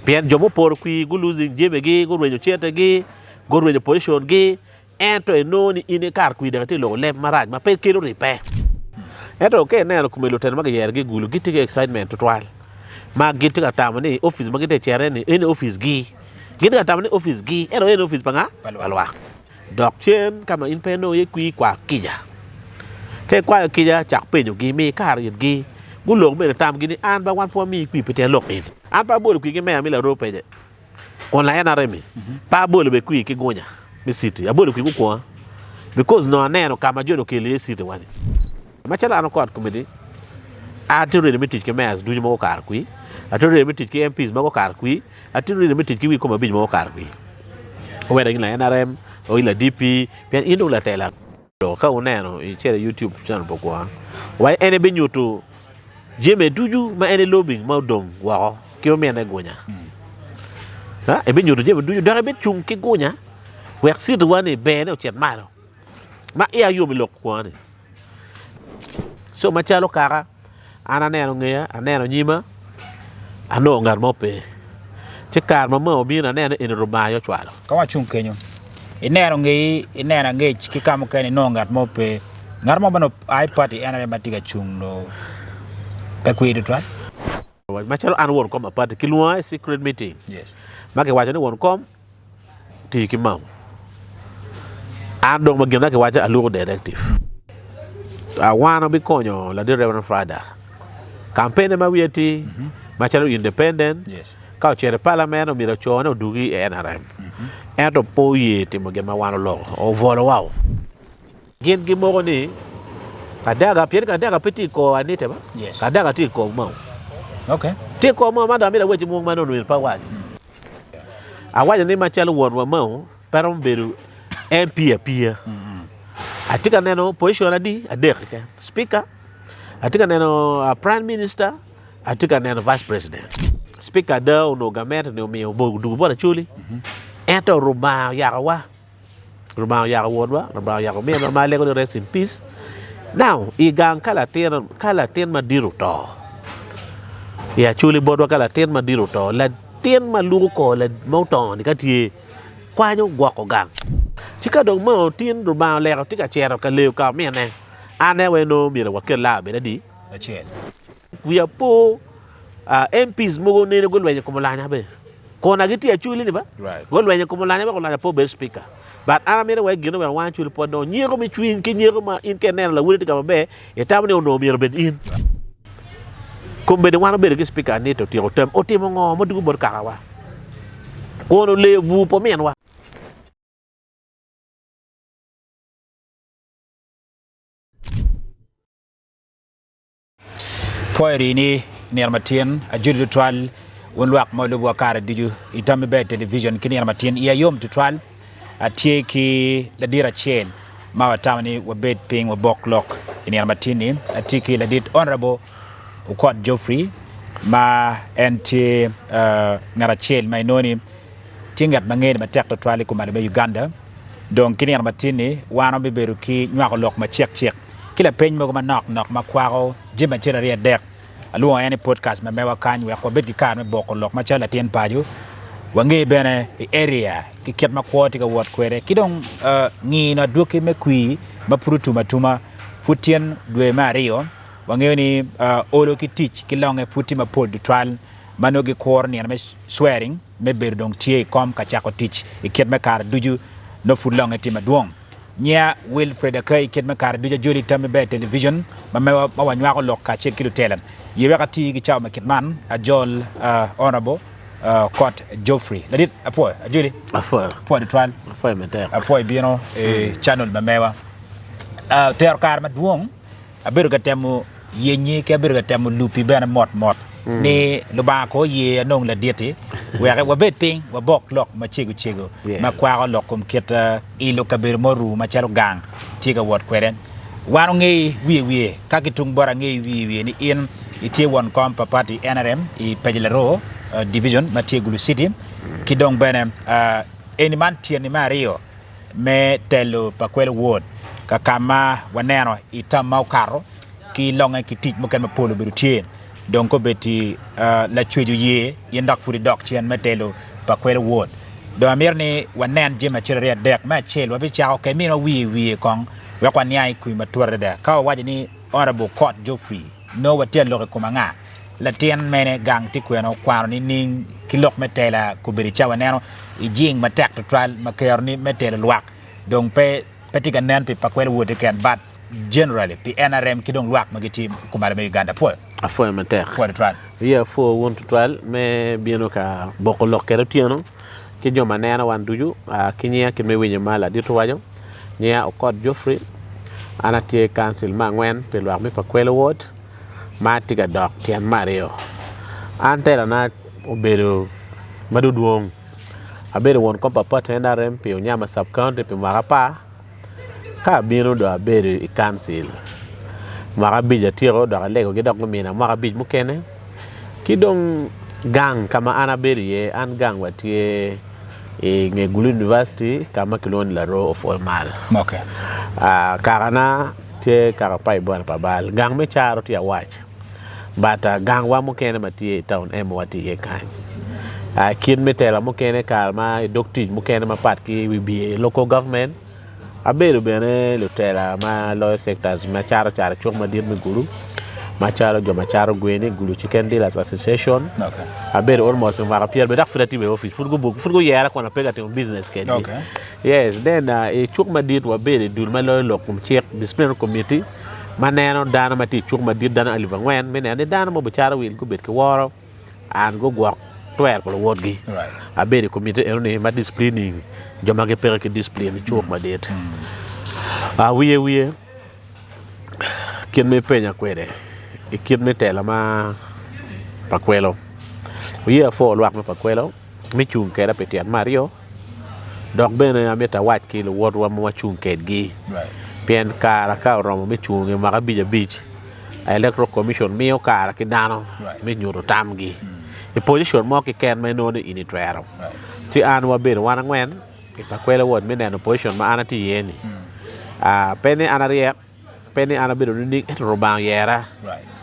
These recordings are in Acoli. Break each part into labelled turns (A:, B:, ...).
A: Pien jo muporo kwir gu losing jamigi, gurwenyo centegi, gurwenyo position gi, ento inongo ni in ikato kwir dok itye ka loko leb marac ma pe kelo ribbe. Ento ka ineno kome lutino ma kiyerogi i gulu gitye ki excitement tutwal ma gitye ka tamo ni opic ma gitye ka cito iye-ni eni opic-gi. Gitye ka tamo ni opic-gi ento eni opic pa nga? Pa lwak. Dok cen ka ma in pe inongo iye kwir kwa kica. Ka ikwayo kica cak penyogi, mi kare itgi gulok bene tamgi ni an ba wan pe wamiyi kwir pi tyen lok eni. An pe abolo kwir ki meya me laroo pece kun la NRM-mi pe abolo bene kwir ki gunya me citi, abolo kwir gukwonga because nongo aneno ka ma joni okelo iye citi wa ni. Macalo an okot komiti, atye ready me tic ki mayors ducu ma gukato kwir, atye ready me tic ki MPs ma gukato kwir, atye ready me tic ki wi kom abic ma gukato kwir. Whether in la NRM or in la DP, pien in dong latela. Ka wuneno icito i YouTube channel pa Kwonga, wa en ebinyuto jami ducu ma en elobing ma odong woko ki omine gunya. Ha, ebinyuto jami ducu dok ebicung ki gunya wek citiwa ni berne ocit malo. Ma iya yom i lok kwonga ni. Co macalo kaka, an aneno ngeya, aneno nyima, anongo ngat mo pe. Ci kare ma maa obino aneno ni eni Rubanga aye ocwalo.
B: Ka wacung kenyo, ineno ngeyi, ineno angec ki ka mukene inongo ngat mo pe. Ngat mo ma oa i pati en aye ma tye ka cung nongo pe kwir tutwal.
A: Macalo an won kom apati, kilwonga i secret meeting ma kiwaco ni won kom ti ki mau. An dong ma gin ma kiwaco aluko directive. Wan wabikonyo ladit Reverend Father kampene ma wiye tye macalo independent ka ocito i parliament omyero ocone odugi i NRM ento pe oye timo gin ma wan oloko obwolowa o. Gin gimoko ni Kadaga, pien Kadaga pe tye i kor Anite ba?
B: Yes.
A: Kadaga tye i kor Mao.
B: Okay.
A: Tye i kor Mao, man dong amito awacci mwong ma nongo myero pe awaci. Awaco ni macalo wonwa Mao pe romo bedo MP apiya. Atye ka neno position adi? Adek keken. Speaker, atye ka neno uh, Prime Minister, atye ka neno Vice President. Speaker ada onongo gamente ni omiyo odugo bot Acholi, ento Rubanga oyakowa. Lubanga oyako wonwa, Lubanga oyako minwa ma alego ni rest in peace. Now, i gang ka latin, ka latin madit oto, i Acholi botwa ka latin madit oto, latin ma luko kor ma oto-ni ka tye, kwanyo gwoko gang. Ci ka dong ma otin Lubanga oleko tye ka cito ka leyo ka omine, an aye nongo myero waket laa obed adi?
B: Acel.
A: Wiya po MPs mogo nene gulwenyo i kom Olanya bene. Kona gitye Acholi ni ba? Gulwenyo i kom Olanya wek Olanya pe obed speaker. But an amito wek gin owek wan Acholi pe wadongo nyeko me cwiny ki nyeko ma in ka ineno lawoti tye ka maber itamo ni onongo myero obed in. Kombeddi wan obedo ki speaker Anita otyeko term otimo ngo ma dugo bot kakawa? Kun oleyo bur pa ominwa.
B: Pwoyo rini nino matin ajoli tutwal wun lwak ma wulubowa kare ducu i Tammi Ber Television ki nino matin iya yom tutwal atye ki ladit acel ma watamo ni wabed piny wabok lok i nino matin-ni atye ki ladit Honorable Okot Geoffrey ma en tye ngat acel ma inongo ni tye ngat ma ngene matek tutwal i kom malo me Uganda dong ki nino matin-ni wan wabibedo ki nywako lok macek cek ki lapeny mogo manok nok ma kwako jami acel aryo adek. Alwongo en i podcast ma mewa kany wek wabed ki kare me boko lok macalo latin paco, wange bene i area ki kit ma kwo tye ka wot kwede ki dong ngino adwogi me kwir ma pud otum atuma pud tyen dwe me aryo wangeyo ni olo ki tic ki longe pud tye mapol tutwal ma nongo gikuro nino me swearing me bedo dong tye i kom ka cako tic i kit me kare ducu nongo pud longe tye madwong. Nyinga Wilfred Akai kit me kare ducu ajoli tammi ber television ma mewa ma wanywako lok kacel ki lutela. Ye wek ati ki cawa me kit man ajol Honourable Okot Geoffrey. Ladit apwoyo ajoli.
A: Apwoyo.
B: Apwoyo tutwal.
A: Apwoyo matek.
B: Apwoyo bino i channel ma mewa. Otero kare madwong. Abedo ka temo yenyi ki abedo ka temo lupi bene mot mot ni Lubanga ko oye anong laditi wek wabed piny wabok lok macego cego ma kwako lok kom kit ilo kabedo mo ru macalo gang tye ka wot kwede. Wan ongeyi wiye wiye ka ki tung bota angeyi wiye wiye ni in itye won kom pa party NRM i Paci Laroo division ma tye i Gulu City ki dong bene eni man tyeni me aryo me telo pa Kwelo Ward ka ka ma waneno i tam ma okato ki longe ki tic mukene mapol obedo tye. Dong kobeddi Lacwec oye in dok pud idok cen me telo pa Kwelo Ward. Dong amito ni wanen jami acel aryo adek. Me acel, wabicako ka iminwa wiye wiye kong wek waniang i komi matut adada. Ka wawaco ni Honourable Okot Geoffrey, nongo watye ka lok i kom anga? Latin mene gang tye kwene okwano nining ki lok me tela kobedo ca waneno ijing matek tutwal ma kero ni me telo lwak dong pe pe tye ka nen pi Pakwelo Ward keken but generally pi NRM ki dong lwak ma gitye kumalo me Uganda. Apwoyo.
A: Apwoyo matek.
B: Apwoyo tutwal.
A: Iya apwoyo wun tutwal me bino ka boko lok kede otyeno ki jo ma neno wan ducu ki nyinga kit me winyo ma ladit owaco nyinga Okot Geoffrey an atye kancil me angwen pi lwak me Pakwelo Ward ma atye ka dok tyen me aryo. An telana obedo madwodwong abedo won kom pa pati NRM pi Onyama Sub County pi mwaka apar. Ka abino dong abedo i kancil mwaka abic atyeko dok alegogi dok gumina mwaka abic mukene ki dong gang ka ma an abedo iye an gang wa tye i nge Gulu University ka ma kilwongo ni Laroo of Omal kakana tye kaka pa Ibona pa Bal gang me caro tye Awac but gangwa mukene ma tye i taun emo watye iye kany kit me tela mukene kare ma i dog tic mukene mapat ki wi bye local government abedo bene lutela ma loyo sectors ma cato cat i cuk madit me Gulu macalo jo ma cato gweni Gulu Chicken Dealers Association abedo almost pi mwaka pyerabic dok pud atye bene i opic pud guyera kun ape ka timo business kedgi yes then i cuk madit wabedo i dul ma loyo lok kom cik disciplinary committee ma neno dano ma tye i cuk madit dano alip angwen me neno ni dano ma obicato wil gubed ki woro and gugwok twero pa luwotgi. Abedo i komiti enoni ma disciplining jo ma gipeke ki discipline i cuk madit. Wiye wiye kit ma ipenya kwede i kit me tela ma pa kwelo, wiya apwo lwak me pa kwelo me cung kweda pi tyen me aryo. Dok bene amito awac ki luwotwa ma wacung kedgi, pien kara ka oromo me cung i mwaka abic abic, Electoral Commission miyo kara ki dano me nyuto tamgi i pocicon mo keken ma inongo ni in itwero. Ci an wabedo wan angwen i Pakwele Ward me neno pocicon ma an atye iye-ni. Pe ni an aryek. Pe ni an abedo nining, ento Rubanga oyera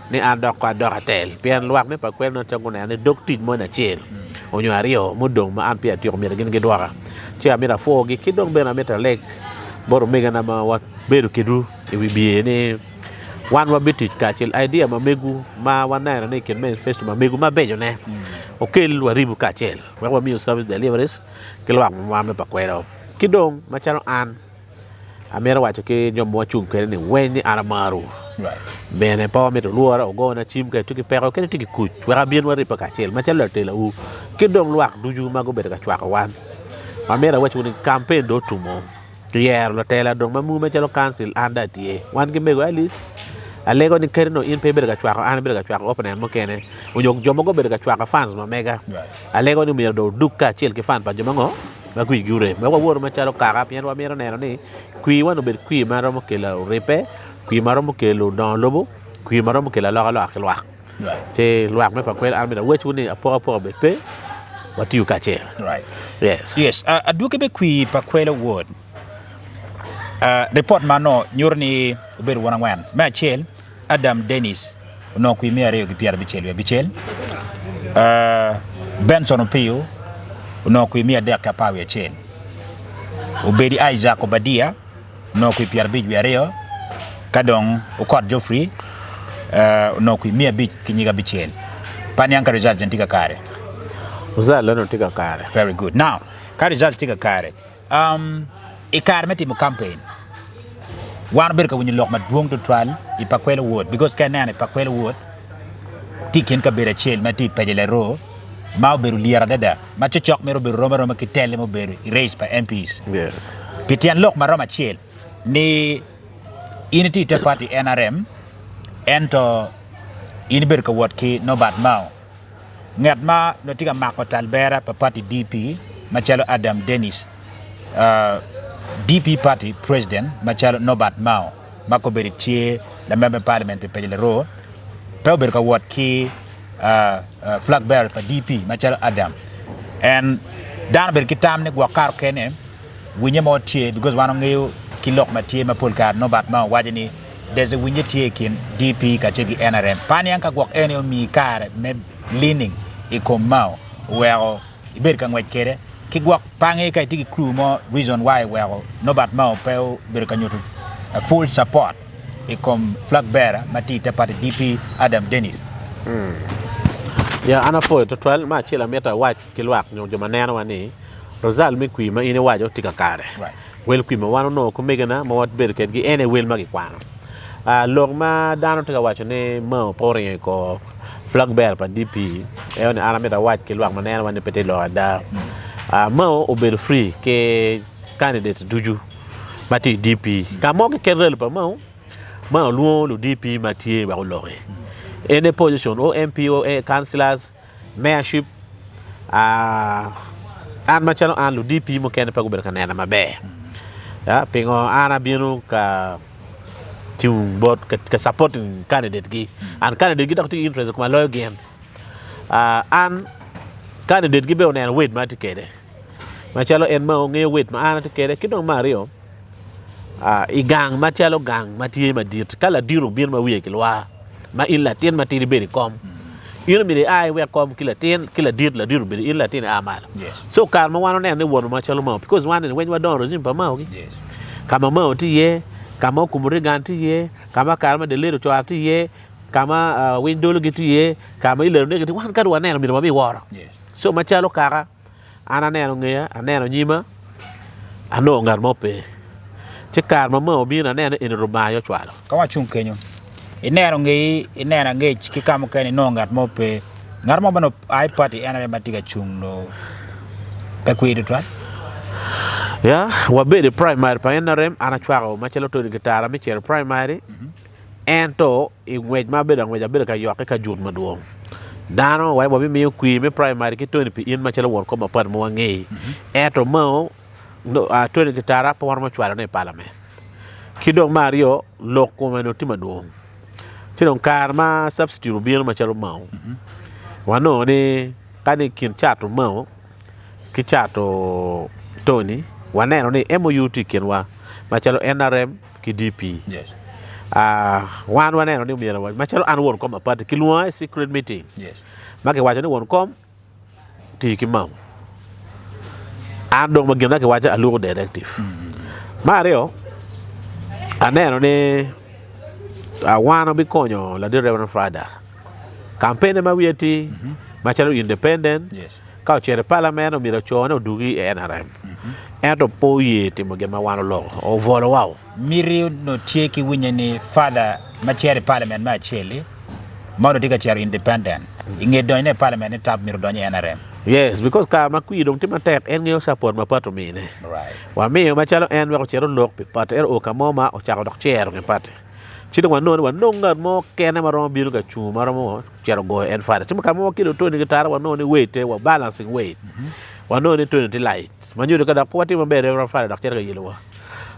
A: ni an dok ko adok atel. Pien lwak me Pakwel nongo cok guneno ni dog tic moni acel onyo aryo mudong ma an peya atyeko myero gin gidwoka. Ci amito apwogi ki dong bene amito aleg bot omegina ma wabedo kedwu i wi bye ni wan wabitic kacel. Idea ma megwu ma waneno ni i kin manifesto ma megwu mabecone okel waribu kacel wek wamiyu service deliveries ki lwak ma me Pakwelo. Ki dong macalo an Amito waco ki jo ma wacung kwede ni weny ni an amarowu. Bene pe wamito wulwora, wugona cim ka itye ki peko kadi itye ki kuc, wek abin waribbe kacel macalo latelawu ki dong lwak ducu ma gubedo ka cwako wan. Amito awacciwu ni kampen dong otumo, kiyero latela dong ma mume macalo kancil an dong atye. Wan ki mego Alice, alego ni kadi nongo in pe ibedo ka cwako an ibedo ka cwako opponent mukene onyo jo mogo obedo ka cwako fans ma mega, alego ni myero dong wudug kacel ki fan pa jo ma ngo? ma kwigi orem. Wek wawotu macalo kaka, pien wamito neno ni kwirwa-ni obed kwir ma romo kelo oribbe, kwir ma romo kelo dongo lobo, kwir ma romo kelo alokaloka ki lwak. Ci lwak me Pakwel an myero awecwu ni apokapoka obed pe, watiyu kacel. Yes.
B: Yes, adwogi me kwir pa Kwelo Ward. Ripot man nongo nyuto ni obedo won angwen. Me acel, Adam Dennis onongo kwir miya aryo ki pyerabicel wiye abicel, Benson Opiyo onongo kwir miya adek ki apar wiye acel, Obedi Isaac Obadia onongo kwir pyerabic wiye aryo, ka dong Okot Geoffrey onongo kwir miya abic ki nyig abicel. Pe aniang ka results eni tye kakare.
A: Result eno tye kakare.
B: Very good. Now, ka results tye kakare, I kare me timo kampen, wan wabedo ka winyo lok madwong tutwal i Pakwelo Ward because ka ineno i Pakwelo Ward tye i kin kabedo acel ma tye i Paco Laroo ma obedo lyet adada ma cokcok mito bedo rom aroma ki telle ma obedo i race pa MPs. Pi tyen lok ma romo acel ni in itye i te party NRM ento in ibedo ka wot ki Norbert Mao. Ngat ma onongo tye ka mako tal bera pa pati DP macalo Adam Dennis, DP party president macalo Norbert Mao ma kobedo tye lamemba me parliament pi Paco Laroo pe obedo ka wot ki flag bearer pa DP macalo Adam. And dano obedo ki tam ni gwok kare okene winye mo tye because wan wangeyo ki lok ma tye ma pol kare Norbert Mao waco ni. There's a winye tye i kin DP kacel ki NRM. Pe aniang ka gwok en aye omiyi kare me leaning i kom Mao oweko ibedo ka ngwec kwede ki gwok pangi ka itye ki clue mo reason why oweko Norbert Mao pe obedo ka nyuto full support i kom flag bearer ma tye i te party DP Adam Dennis.
A: Ya an apwoyo twatwal me acel amito awac ki lwak nyo jo ma nenowa ni result me kwir ma in iwaco tye kakare. Wel kwir ma wan onongo ki omegina ma wabedo kedgi en aye wel ma kikwano. Lok ma dano tye ka waco ni Mao pe oringo i kor flag bearer pa DP eno ni an amito awac ki lwak ma nenowa ni pe tye lok ada. Mao obedo free ki candidates ducu ma tye i DP. Ka mo keken rally pa Mao, Mao lwongo lu DP ma tye wek oloki. En aye position o MP o councillors, mayorship, an macalo an lu DP mukene pe gubedo ka nena maber. Pingo an abino ka cung bot ka supporting candidate gi and candidate gi dok tye ki interest i koma loyo gin. An candidate gi bene oneno weight ma atye kwede. Macalo en ma ongeyo weight ma an atye kwede ki dong me aryo i gang macalo gang ma tye madit ka ladit obino ma wiye kilwar ma in latin matidi ibedo i kom in omyero ia iwek kom ki latin ki ladit ladit obedo in latin ia malo so kare ma wan oneno ni won macalo Mao because wan eni weng wadongo regime pa Mao gi ka ma Mao tye iye ka ma Okumu Reagan tye iye ka ma kare ma Delero Ocwara tye iye ka ma Winy Dolo gi tye iye ka ma Ilero Negi tye wan ka dong waneno myero wami woro so macalo kaka An aneno ngeya, aneno nyima, anongo ngat mo pe. Ci kare ma maa obino aneno ni eni Rubanga aye ocwalo.
B: Ka wacung kenyo, ineno ngeyi, ineno angec ki ka mukene inongo ngat mo pe. Ngat mo ma a i pati en aye ma tye ka cung nongo pe kwir tutwal.
A: Ya, wabedo i primary pa NRM, an acwako macalo Tony Gitara me cito i primary. Ento i ngwec ma abedo angwec abedo ka yokke ka jut madwong. Dano wai wabimiyo kwir me primary ki Tony pi in macalo won kom apat ma wangeyi. Ento mao Tony ki Tara pe waromo cwalo ne i palament. Ki dong me aryo lok kome onongo tye madwong. Ci dong kare ma substitute obino macalo mao wanongo ni ka ni kin cato mao ki cato Tony waneno ni MOU tye i kinwa macalo NRM ki DP. Wan waneno ni myero macalo an won kom apati kilwonga i secret meeting ma kiwaco ni won kom ti ki mamo. An dong ma gin ma kiwaco aluko directive. Me aryo aneno ni wan wabikonyo ladit Reverend Father campaign ma wiye tye macalo independent Ka ocito i palament omyero ocone odugi i NRM. Ento pe oye timo gin ma wan oloko. Obwolowa o.
B: Miti onongo tye ki winye ni Father ma cito i palament me acel-li ma onongo tye ka cito independent i nge donyone i palament ni tap myero odony i NRM.
A: Yes, because kare ma kwir dong tye matek en ngeyo support ma party omine.
B: Right.
A: Wamiyo macalo en wek ocit olok pi party ento oo ka mo ma ocako dok cero nge party. Ci dong wanongo ni wanong ngat mo kene ma romo bino ka cung ma romo cito goyo en fada. Ci ka mo wakelo Tony ki tara wanongo ni weight te wa balancing weight. Wanongo ni Tony tye light. Ma nyuto ka dok pe watimo maber Reverend Fada dok cito ka yelowa.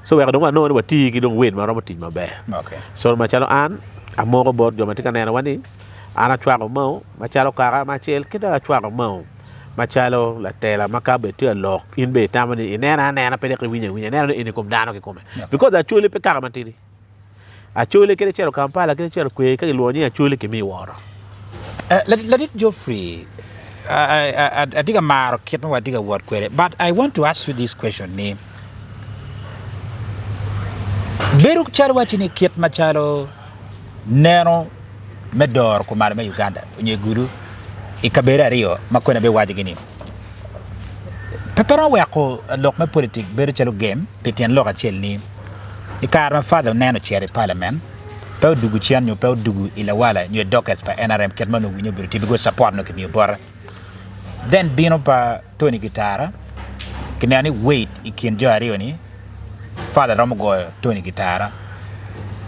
A: So weko dong wanongo ni wati ki dong weight ma romo tic maber.
B: Okay.
A: So macalo an amoko bot jo ma tye ka nenowa ni an acwako Mao macalo kaka ma acel ki dok acwako Mao macalo latela ma ka bed tye ka lok in bene itamo ni ineno anena pe dok iwinyo awinya ineno ni eni kom dano kikome. Because Acholi pe kaka matidi. Acholi kadi icito Kampala kadi icito kwer ka gilwongo nying Acholi kimiyi woro.
B: Ladit Geoffrey, atye ka maro kit ma watye ka wot kwede but I want to ask you this question ni bedo calo waci ni kit macalo neno me doro kumalo me Uganda nyo i gudo i kabedo aryo ma koni abiwacogi ni Pe pe romo weko lok me politik bedo calo gem pi tyen lok acel ni, i kare ma Father oneno ocito i Parliament, pe odugu cen nyo pe odugu i lawala nyo i dockets pa NRM kit ma onongo winyo obedo tye because support onongo kimiyo bote. Then bino pa Tony Gitara, kineno ni weight i kin jo aryo-ni, Father romo goyo Tony Gitara.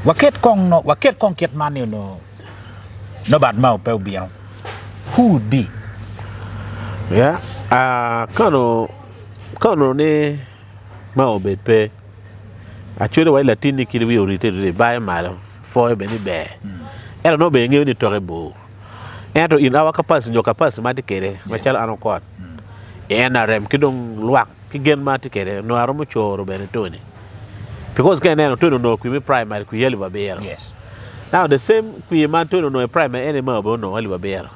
B: Waket kong no, waket kong kit man ni onongo Norbert Mao pe obino, who would be?
A: Yeah, uh, kano kano ni Mao obed pe, acwele wa i latinni kit wiye orite orite ibayo malo, pwoyo bene ni ber. Ento nongo bene ingeyo ni toke bor. Ento in our capacity nyo capacity ma atye kwede macalo an okot i NRM ki dong lwak ki gen ma atye kwede onongo aromo coro bene Tony. Because ka ineno Tony onongo kwir me primary kwir alip abiro.
B: Yes.
A: Now the same kwir ma Tony onongo i primary en aye Mao bene onongo alip abiro.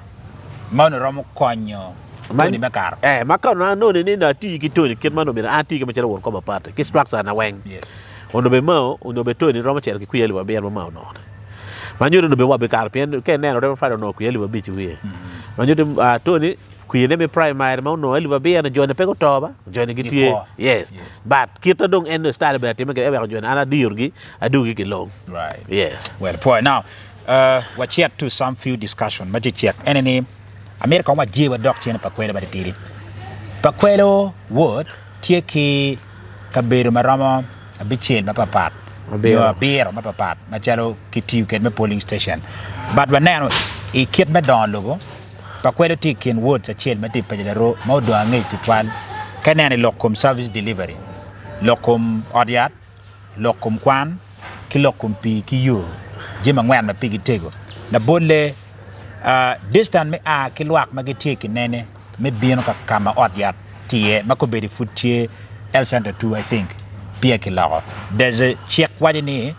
B: Ma onongo romo konyo Tony me kato.
A: Eh, ma ka onongo anongo ni onongo ati ki Tony kit ma onongo myero an ati ki macalo won kom apati ki structure na weng.
B: Yes.
A: Onongo bene Mao onongo bene Tony romo cito ki kwir alip abiro ma Mao onongo ni. Ma nyuto ni onongo bene wabikato pien ka ineno Reverend Father onongo kwir alip abic ki wiye. Ma nyuto ni ah, Tony Kwir-ne me primary ma onongo alip abiro ni joni pe guto ba, joni gitye.
B: Gikwo.
A: Yes.
B: Yes.
A: But kita dong en nongo style ber time kede eweko joni an adirogi adugi ki long.
B: Right.
A: Yes.
B: Well, pwoyo. Now, uh, wacit to some few discussion ma cecek. Ene ni, amito kong wajer wadok cen i Pakwelo matitidi. Pakwelo Ward tye ki kabedo ma romo abicel mapapat nyo abiro mapapat macalo kitiyo kwede me polling station. But waneno i kit me dongo lobo, Pakwelo tye i kin wards acel ma tye i paco laroo ma odong angec tutwal ka ineno i lok kom service delivery, lok kom ot yat, lok kom kwan ki lok kom pii ki yo, jami angwen ma pigi tego. Labolle, distance me a ki lwak ma gitye i kinene me bino ka ka ma ot yat tye iye ma kobedi pud tye health center 2 I think peya kiloko. There's a cik waco ni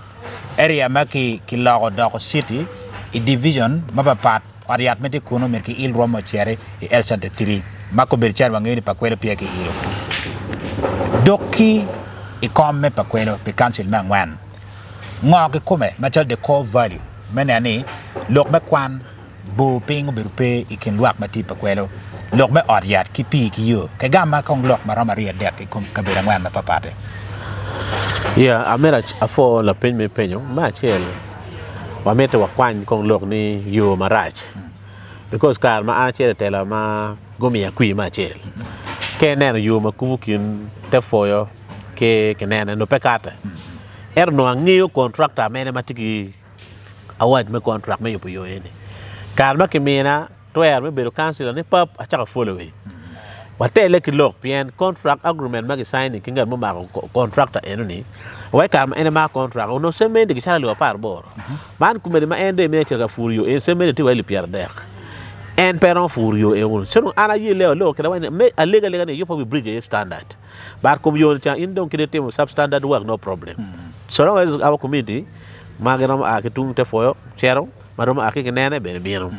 B: area ma kiloko doko city i division mapapat Ot yat ma tye kunu myero ki il rwom ociti i Health Center Three ma kobedo calo wangeyo ni Pakwelo peya ki ilo. Dok ki i kom me Pakwelo pi kancil me angwen, ngo kikome macalo the core value me neno ni lok me kwan bor piny obedo pe i kin lwak ma tye i Pakwelo, lok me ot yat ki pii ki yo? Kigam kong lok ma romo aryo adek i kom kabedo angwen mapapat-ti.
A: Yeah, amito apwo lapeny ma ipenyo. Me acel, wamito wakwany kong lok ni yo marac because kare ma an acito i tela ma gumiya kwir me acel ka ineno yo ma kubo kin te pwoyo ki kinene nongo pe kate ento onongo angeyo contractor mene ma tye ki award me contract me yubo yo eni kare ma kimina twero me bedo kancila ni pap acako following watele ki lok pien contract agreement ma ki signing ki ngat mumako contractor eno ni wa i kare ma en emako contract onongo cementi kicato alip apar aboro man komedi ma en dong emito cito ka puro yo en cementi tye wa alip pyeradek en pe romo puro yo eno ci dong an ayelle aloko kede awaco ni alega alega ni iyubba wi bridge aye standard but kom yo ni ca in dong kit itimo sub standard work no problem so long as our community ma giromo a ki tung te pwoyo cito ma romo a ki kinene bene bino.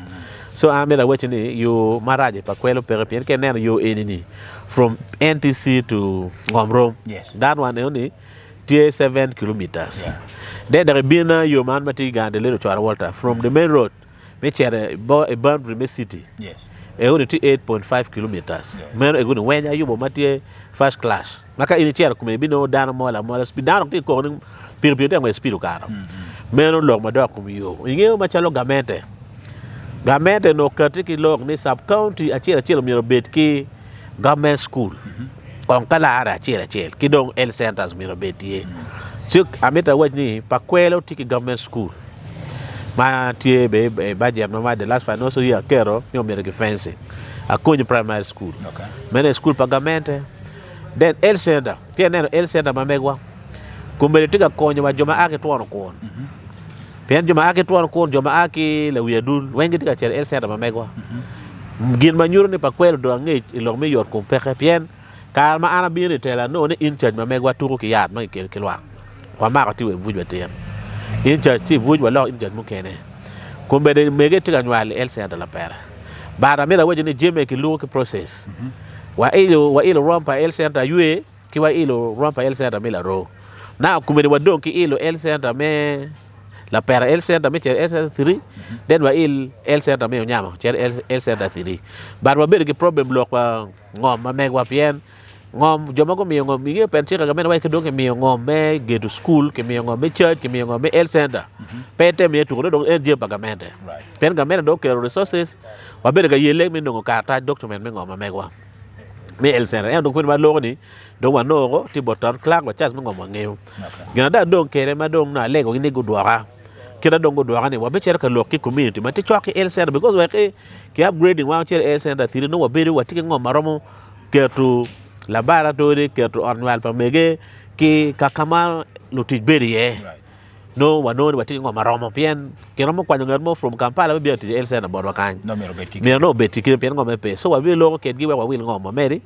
A: So an myero awacci ni yo marac pa kwelo peke pien ka ineno yo eni ni from NTC to Ngom Rom
B: Yes.
A: that one eno ni tye 7 kilometers.
B: Yeah.
A: Then dok ibino yo man ma tye i gang Delete Ocwara Walter from the main road me cito i bo- i boundary me city
B: Yes.
A: eno ni tye 8.5 kilometers.
B: Yeah.
A: Meno ego ni weny ayubo ma tye first class. Ma ka in icito kome ibinongo dano mol amola speed dano tye koko ni pikipiki tye ka ngwec speed okato. Meno lok madok i kom yo. Ingeyo macalo gamente, gamente onongo okati ki lok ni sub county acel acel myero obed ki government school kong ka lare acel acel ki dong health centers myero obed tye. Ci amito awac ni Pakwelo tye ki government school ma tye bene i budget ma the last financial year aketo ni omyero ki fencing Akonyo primary school. Meno aye school pa gamente. Then health center, tye aneno health center ma megwa kombeddi tye ka konyo wa jo ma a ki twono kwon pien jo ma a ki twono kwon jo ma a ki lawi adul weng gitye ka cito i health center ma megwa gin ma nyuto ni pa kwelo dong angec i lok me yot kom peke pien kare ma an abino i tela anongo ni in charge ma megwa tuko ki yat ma kikelo ki lwak wamako tye wa i buc latin in charge tye i buc waloko in charge mukene kombeddi mege tye ka nywalo i health center lapera but amito awaci ni jami kiluko ki process Wailo wailo rwom pa health center aywe ki wailo rwom pa health center me laroo. Now komedi wadong ki ilo health center me Lapera health center me cito health center 3 then wail health center me Onyama cito health center 3. But wabedo ki problem lok pa ngom ma megwa pien ngom jo ma gumiyo ngom ingeyo pen cik gamente waci ki dong kimiyo ngom me gedo school, kimiyo ngom me church, kimiyo ngom me health center. Pe item iye tuko dong en jami pa gamente. Pien gamente dong oketo resources Wabedo ka yelle me nongo karatac document me ngo ma megwa me health center ento dong kweni ma aloko ni dong wanongo tye bot town clerk wa charge me ngo ma wangeyo. Gin ada adong kede ma dong nongo alego gi ni gudwoka kit adong gudwoka ni wabicito ka lok ki community ma tye cok ki health center because wek ki upgrading wa ocito i health center thiri nongo wabedo watye ki ngo ma romo keto laboratory keto ot nywal pa mege ki kaka ma lutic bedo iye. Nongo wanongo ni watye ki ngo ma romo pien kiromo kwanyo ngat mo from Kampala me bino tic i health center botwa kany. Myero nongo obed ki kite pien ngome pe. So wabiloko kedgi wek wawil ngom wamedi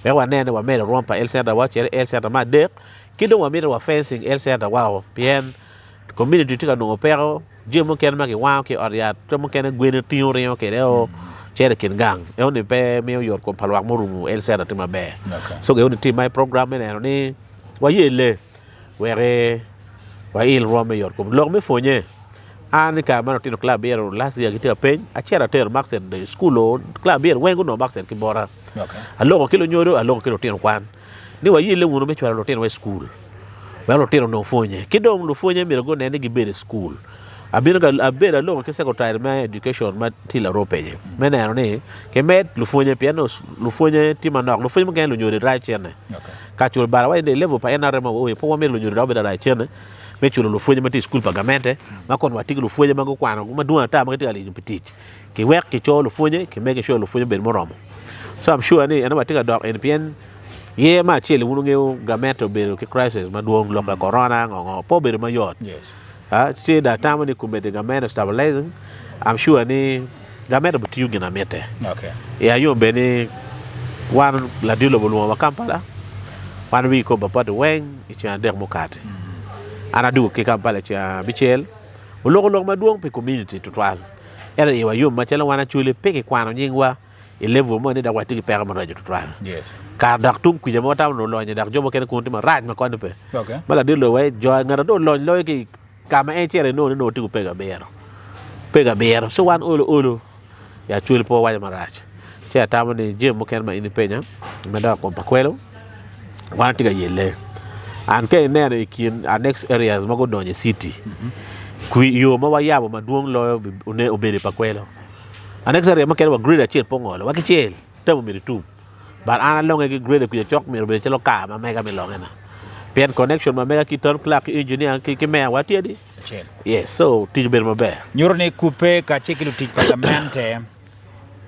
A: wek wanen ni wamedo rwom pa health center wa ocit i health center me adek. Ki dong wamito wa fencing health center wa o pien community tye ka nongo peko jami mukene ma kiwango ki i ot yat jo mukene gweni tingo ringo kwede o cito i kin gang eno ni pe miyo yot kom pa lwak murumo health center tye maber so eno ni tye i my program me neno ni wayelle wek wail rwom me yot kom. Lok me pwonye an i kare ma lutino kilac abiro last year gitye ka peny acito atero makcen i cukul o kilac abiro weng gunongo makcen ki bota aloko ki lunyodo aloko ki lutino kwan. ni wayelle wunu me cwalo lutinowa i cukul wek lutino onong pwonye. Ki dong lupwonye myero gunen ni gibedo i cukul. Abino ka abedo aloko ki secretary me education ma tye i Laroo penye me neno ni kimed lupwonye pien nongo lupwonye tye manok. Lupwonye mukene lunyodo rayo cente ka culo bala waco ni i level pa NRM wa oye pe wamito lunyodo dok obed arayo cente me culo lupwonye ma tye i cukul pa gamente ma kun watye ki lupwonye ma gukwano madwong ata ma gitye ka linyo pi tic. Kiwek kico lupwonye ki make sure lupwonye obedo muromo. So I'm sure ni en watye ka dok eni pien year me acel wun wungeyo gamente obedo ki crisis madwong lok pa corona ngo ngo pe obedo mayot. Ah, ci dong atamo ni komedi gamente stabilizing I'm sure ni gamente obitiyo gin ma mitte. I ayom bene ni wan ladit lobo olwongo wa Kampala wan wigi kom pa party weng i ceng adek mukati. An adwogo ki Kampala i ceng abicel oloko lok madwong pi community tutwal. Ento iwa yom macalo wan Acholi pe kikwano nyingwa i level mo ni dok watye ki peko maraco tutwal. Kare dok tung kwica ma watamo ni olonyo dok jo mukene kono tye marac ma konye pe. Ma ladit loyo waci jo ngat dong olony loyo ki ka ma en cito inongo ni nongo tye ki opego abiro. Opego abiro. So wan olo olo i Acholi pe wawaco marac. Ci atamo ni jami mukene ma in ipenya ma dok i kom pa kwelo wan watye ka yelle and ka ineno i kin annex areas ma gudonyo i city kwi yo ma wayabo madwong loyo obedo i pa kwelo annex area mukene wa grade acel pe ongolo wa kicel temo myero itum but an alonge ki grade kwica cok myero obed calo kar ma mega me longe na pien connection ma mega ki town clerk ki engineer ki meya wa tye adi yes so tic obedo maber.
B: Nyuto ni kubbe kacel ki lutic pa gamente.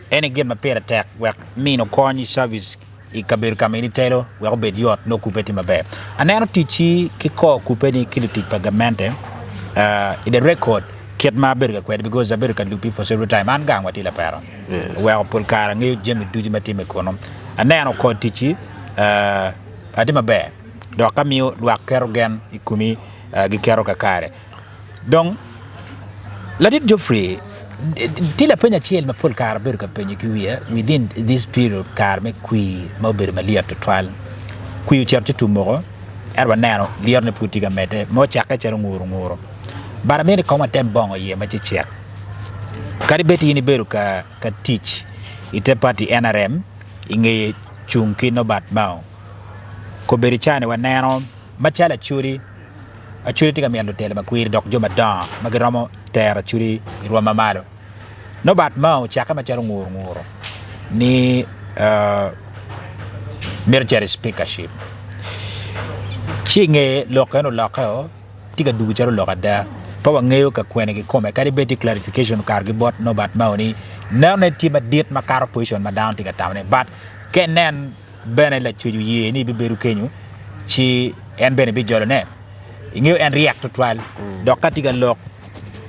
B: En aye gin ma pire tek wek mino kony i cavic i kabedo ka ma in itelo wek obed yot nongo kubbe tye maber. Aneno ticci ki kor kubbeni ki lutic pa gamente i the record kit ma abedo ka kwede because abedo ka lubi for several time an gang wa tye lapero oweko pol kare angeyo jami ducu ma timme kunu. Aneno kor ticci atye maber dok amiyo lwak keto gen i komi giketo kakare. Dong, Ladit Geoffrey, tye lapeny acel ma pol kare abedo ka penyo ki wiya within this period kare me kwir ma obedo malyet tutwal. Kwir ocito ci tum woko, ento waneno lyetone pud tye ka medde ma ocakke calo nguru nguru. But amito ni kong watem bongo iye ma cecek. Kadi bed in ibedo ka ka tic i te party NRM i ngeye cung ki Norbert Mao, kobedo cani waneno macalo Acholi, Acholi tye ka mito lutelo makwiri dok jo madongo ma giromo tero Acholi i rwom ma malo. Nobert Mao ocakke macalo nguru nguru ni mito cito i speakership ci i nge lok eno olokkeo tye ka dugo calo lok ada pe wangeyo ka kwene kikome kadi bed tye clarification okato ki bot Nobert Mao ni nenone tye madit makato position ma dano tye ka tamone but ka inen bene lacwec oye ni ebibedo kenyo, ci en bene bijolone. Ingeyo en ryek tutwal, dok ka tye ka lok,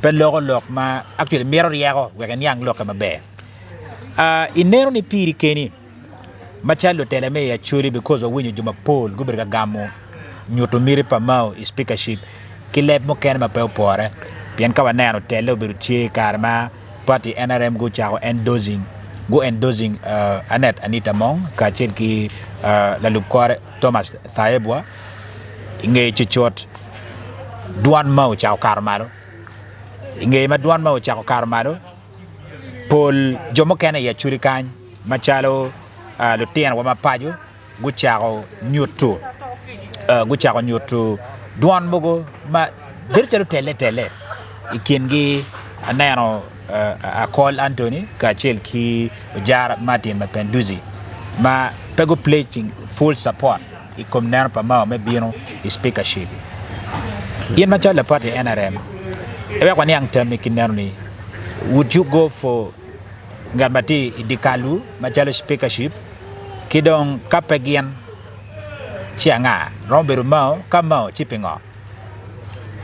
B: pe loko lok ma actually mito ryeko wek eniang lokke maber. Ah, ineno ni piri keni macalo lutela me i Acholi because wawinyo jo mapol gubedo ka gamo nyuto miti pa Mao i speakership ki leb mukene ma pe opore pien ka waneno telle obedo tye i kare ma Party nrm gucako endorsing gu endorsing Annet Anita Among kacel ki lalub kore Thomas Tayebwa i ngeye cucut dwan ma ocako kato malo i ngeye ma dwan ma ocako kato malo pol jo mukene i Acholi kany macalo lutino wa ma paco gucako nyuto gucako nyuto dwon mogo ma bedo calo tele tele i kingi aneno Akol Anthony kacel ki Ojara Martin Mapenduzi ma pe gu pledging full support i kom neno pa Mao me bino i speakership. In macalo lapati NRM iwek waniang tammi ki neno ni would you go for ngat ma tye i dyekal-wu macalo speakership Ki dong ka pe gin, ci anga? Romo bedo Mao, ka Mao, ci pingo?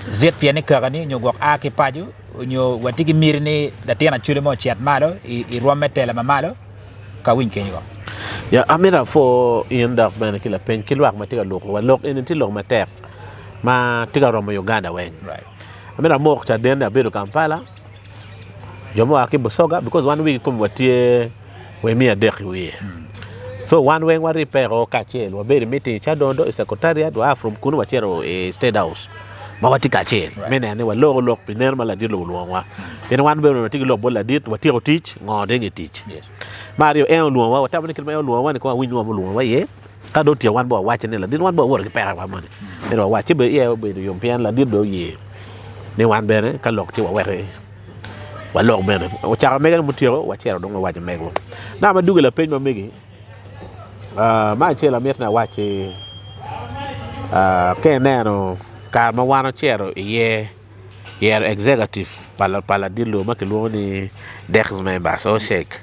B: Zit pien ni kakani nyo gwok a ki paco nyo watye ki miti ni latin acwali mo ocit malo i rwom me tela ma malo? Ka winy kenyo ko.
A: Ya, amito apwo in dok bene ki lapeny ki lwak ma tye ka luko wa. Lok eni tye lok matek ma tye ka romo Uganda weng. Amito amok caden ni abedo Kampala, jo mua ki Busoga because wan wigi kome watye wa miya adek i wiye. So wan weng waribbe o kacel, wabedo i meeting i Kyadondo i secretariat, waa from kunu wacito i state house ma watye kacel me neno ni waloko lok pi neno ma ladit lobo olwongowa. Pien wan bene onongo watye ki lok bot ladit, watyeko tic, ngo dong i tic. Me aryo en olwongowa, watamo ni kit ma en olwongowa ni kong wawiny ngo ma olwongowa iye. Ka dong otyeko wan bene wawacce ni ladit wan bene wawoto ki pekowa moni. Myero wawac ci bene iye obedo yom pien ladit bene oye ni wan bene ka lok tye waweki walok bene. Ocako mege ni mutyeko wacito dong wawaco megwa. Naka ma dugo lapeny ma megi me acel amito ni awacci ka ineno kare ma wan ocito iye yero executive pa ladit lobo ma kilwongo ni desk members or cek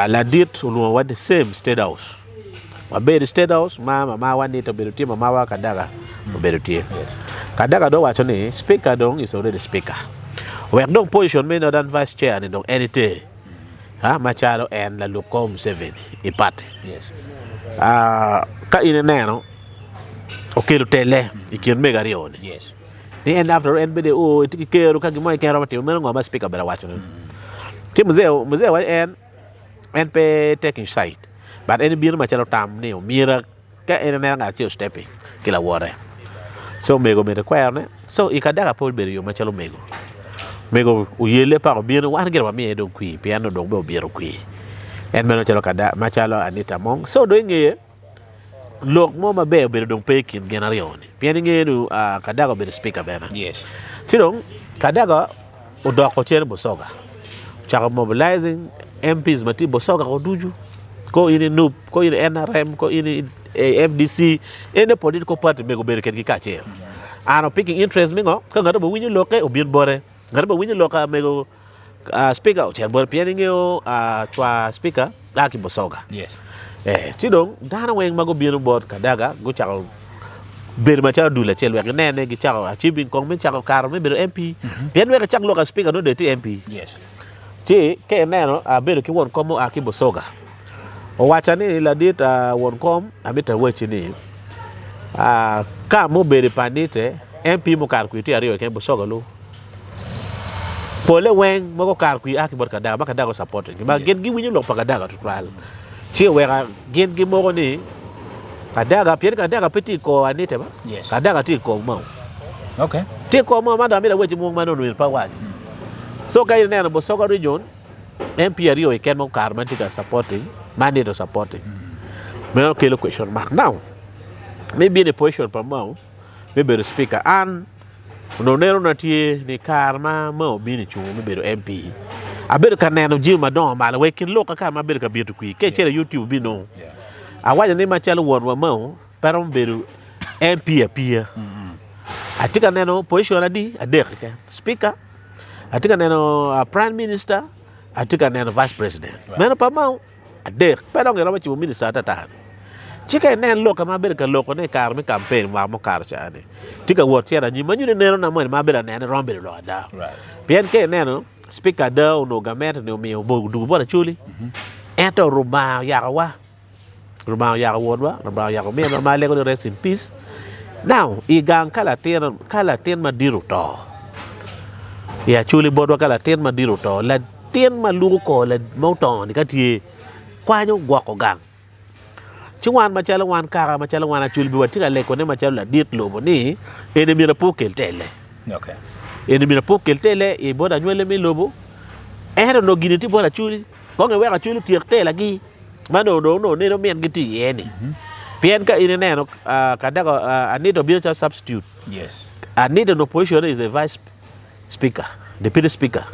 A: ladit olwongo wa the same state house wabedo i state house ma mamawa Anita obedo tye mamawa Kadaga obedo tye Kadaga dong owaco ni speaker dong is already speaker wek dong position me northern vice chair ni dong en iter macalo en lalub kor Museveni i party ka in ineno okelo tele i kin mego aryo-ni ni en after all en bene oo etye ki kero ka gin mo keken romo timo meno ngo ma speaker obedo waco-ni ci muzee muzee waco en en pe taking side but en bino macalo tam ni omyero ka en eneno ngat acel stepping ki lawote so omego myero ekwerone so i kadaga pe obedo yo macalo omego omego oyelle paka obino wan gire wamiye dong kwir pien dong bene obito kwir en meno calo kada macalo Anita Among so dong ingeye Lok mo maber obedo dong pe i kin gin aryo-ni, pien ingeyo ni Kadaga obedo cipika bene. Ci dong Kadaga odoko cen i Busoga, ocako mobilizing MPs ma tye i Busoga ko ducu, ko in i nup, ko in i NRM, ko in i FDC, any political party mego obedo kedgi kacel. And picking interest me ngo, ka ngat mo winyo lokke obin bote, ngat mo winyo lok mego Speaker ocito bote pien ingeyo cwar speaker a ki Busoga. Ci dong dano weng ma gubino bot Kadaga gucako bedo macalo dul acel wek ginen ni gicako achieving kong me cako kare me bedo MP pien wek icak lok a speaker nongo dong itye MP. Ci ka ineno abedo ki won kom mua ki Busoga owacca ni ladit won kom amito awacci ni ka ma obedo i Panite MP mukato kwir tye aryo keken Busoga lu. Pole weng ma gukato kwir a ki bot Kadaga ma Kadaga ocapotingi ma gin giwinyo lok pa Kadaga tutwal ci oweko gin gimoko ni Kadaga pien Kadaga pe tye i kor Anite ba Kadaga tye i kor Mao tye i kor Mao man dong amito awacci mwong man onongo myero pe awaci so ka in ineno Busoga region MP aryo keken ma gukato ma tye ka supporting ma Anite ocapoting meno kelo question mark now me bino i position pa Mao me bedo speaker an Onongo nenona tye ni kare ma Mao obino i cungo me bedo MP, abedo ka neno jami madongo malo wa i kin lok ka kare ma abedo ka bito kwir. Ka icito i YouTube ibinongo. Awaco ni macalo wonwa Mao pe romo bedo MP apiya. Atye ka neno position adi? Adek keken. Speaker, atye ka neno Prime Minister, atye ka neno Vice President. Meno pa Mao. Adek, pe dong iromo cibo minista atata-ni. Ci ka inen lok ma abedo ka lokone i kare me kampen mwaka mukato ca-ni, tye ka wot cito anyim, ma nyuto ni nenona moni ma abedo ka nene romo bedo lok ada. Pien ka ineno, cipika ada onongo gamente-ni omiyo odwogo bot Acholi, ento Rubanga oyakowa, Rubanga oyako wonwa, Rubanga oyako ominwa ma alego ni rest in peace. Now, i gang ka latin, ka latin madit oto, i Acholi botwa ka latin madit oto, Latin ma luko kor ma otongo-ni ka tye, kwanyo gwoko gang. Ci wan macalo wan kaka, macalo wan Acholi bene watye ka legone macalo ladit lobo ni eni myero pe okel tele. Eni myero pe okel tele i bot anywali me lobo, ento onongo gini tye bot Acholi, kong iwek Acholi otyek telagi ma dong onongo neno mingi tye iye-ni. Pien ka in ineno Kadaga Anita obino calo substitute, Anita onongo position-ne is a vice Speaker, Deputy Speaker,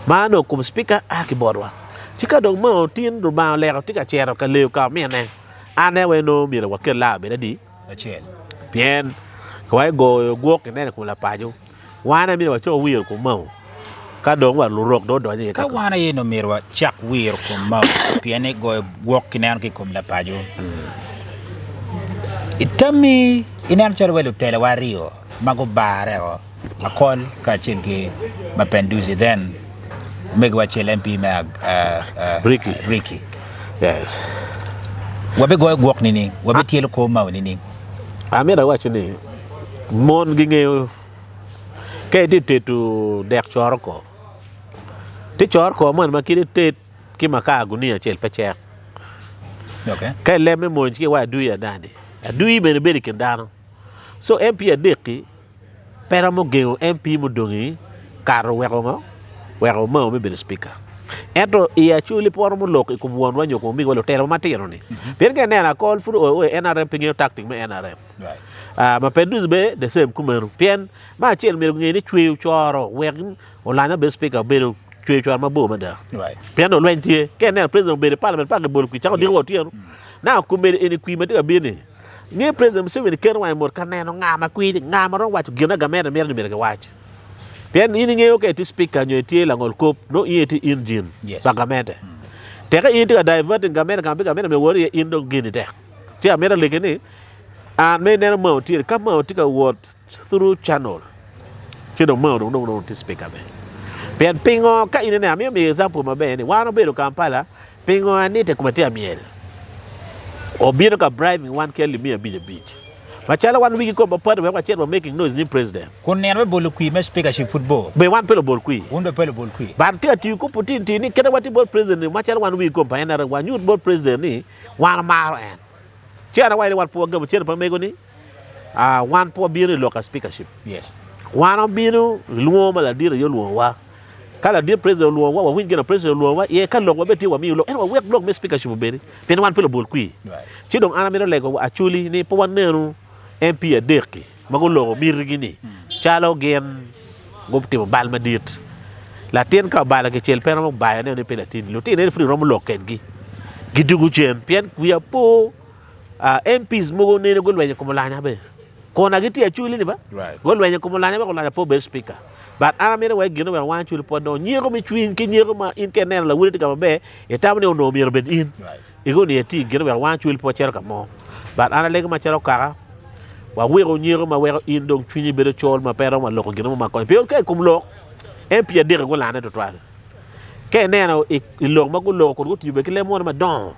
A: ma onongo kom Speaker a ki botwa. Ci ka dong ma otin Lubanga oleko tye ka cito ka leyo ka omine, an aye nongo myero waket laa obed adi?
B: Acel.
A: Pien ka wa igoyo gwok ineno i kom lapaco, wan aye myero wacak wiro kom mao ka dong wa lurok dong odonyo iye.
B: Ka wan aye nongo myero wacak wiro kom mao pien ni goyo gwok kineno ki i kom lapaco, itammi ineno calo wa lutelawa aryo ma gubarreo Akol kacel ki Mapenduzi then omegiwa acel MP me
A: Ricky.
B: Ricky.
A: Yes.
B: Wabigoyo gwok nining? Wabityelo kor Mao nining?
A: Amito awaci ni mon gingeyo ka itye tedo dek coro kor ti coro kor moni ma kit ited ki makar gunia acel pe cek.
B: Okay.
A: Ka ileb me mony ci iwaco adui adani. Adui bene bedo i kin dano. So MP adek-ki pe romo gengo MP mudong-ngi kato weko ngo? Weko Mao me bedo cipika. Ento i Acholi pe waromo lok i kom wonwa nyo kom omigiwa lutela wa matino-ni. Pien ka ineno Akol pud oe oe NRM pe ngeyo tactic me NRM. Ah, Mapenduzi bene the same kumeno. Pien me acel myero ginge ni cweyo coro wek Olanya obed cipika obedo cweyo coro mabor mada. Pien dong lweny tye. Ka ineno president obedo i parliament pa kibolo kwir cako odiko wa otyeno. Now kombeddi eni kwir ma tye ka bino-ni Nge President Museveni keto wange mot ka neno nga ma kwiri, nga ma romo waco gin ma gamente mito ni myero giwac. Pien in ingeyo ka itye speaker nyo itye langol kop, nongo in itye engine
B: Yes.
A: pa gamente. Teke in itye ka diverting gamente ka ma pe gamente myero owot iye, in dong gini tek. Ci amito alegi ni, an ma ineno Mao tye-ni, ka Mao tye ka wot through channel, ci dong Mao dong nongo tye speaker bene. Pien pingo ka in ineno, amiyo miyo example maber ni wan obedo Kampala, Pingo Anita kome tye ka myel? Obino ka bribing wan ki alip miya 5 5. Macalo wan wigi kom pa party wek wacit wa making noise ni president.
B: Kun nino me bolo kwir me speakership pud bor.
A: Be wan pe lubol kwir.
B: Wun bene pe lubol kwir.
A: But tye ka tiyo ki opportunity ni kite watye bot president ni macalo wan wigi kom pa NRM wanyut bot president ni wan wamaro en. Ci an awaco ni wan pe wagamo cente pa mego ni wan pe wabino i lok ka speakership.
B: Yes.
A: Wan wabino i lwongo ma ladit aye olwongowa. Ka ladit president olwongowa, wawinj gin ma president olwongowa iye. Ka lokwa bene tye, wamiyo lok. Ento wawek lok me speakership obedi, pien wan pe lubol kwir. Ci dong an amito lego Acholi ni pe wanenu MP adek-ki ma guloko mitigi-ni calo gin gutimo bal madit. Latin ka obalo kicel pe romo bayone ni pe latinni. Lutino eni pud iromo lok kedgi gidwogo cen pien wiya po MPs mogo nene gulwenyo i kom Olanya bene. Kona gitye Acholi ni ba? Gulwenyo i kom Olanya wek Olanya pe obed speaker. But an amito wek gin oweko wang Acholi pwod dong nyeko me cwiny ki nyeko ma in ka ineno lawoti tye ka maber itamo ni onongo myero obed in. Ego ni eti gin oweko wang Acholi pe wacito ka mo. But an alego macalo kaka waweko nyeko ma weko in dong cwinyi bedo col ma pe romo loko gin mo ma konyo. Pien ka i kom lok MP adek-ki gulanne tutwal. Ka ineno i lok ma guloko kun gutiyo bene ki leb moni madongo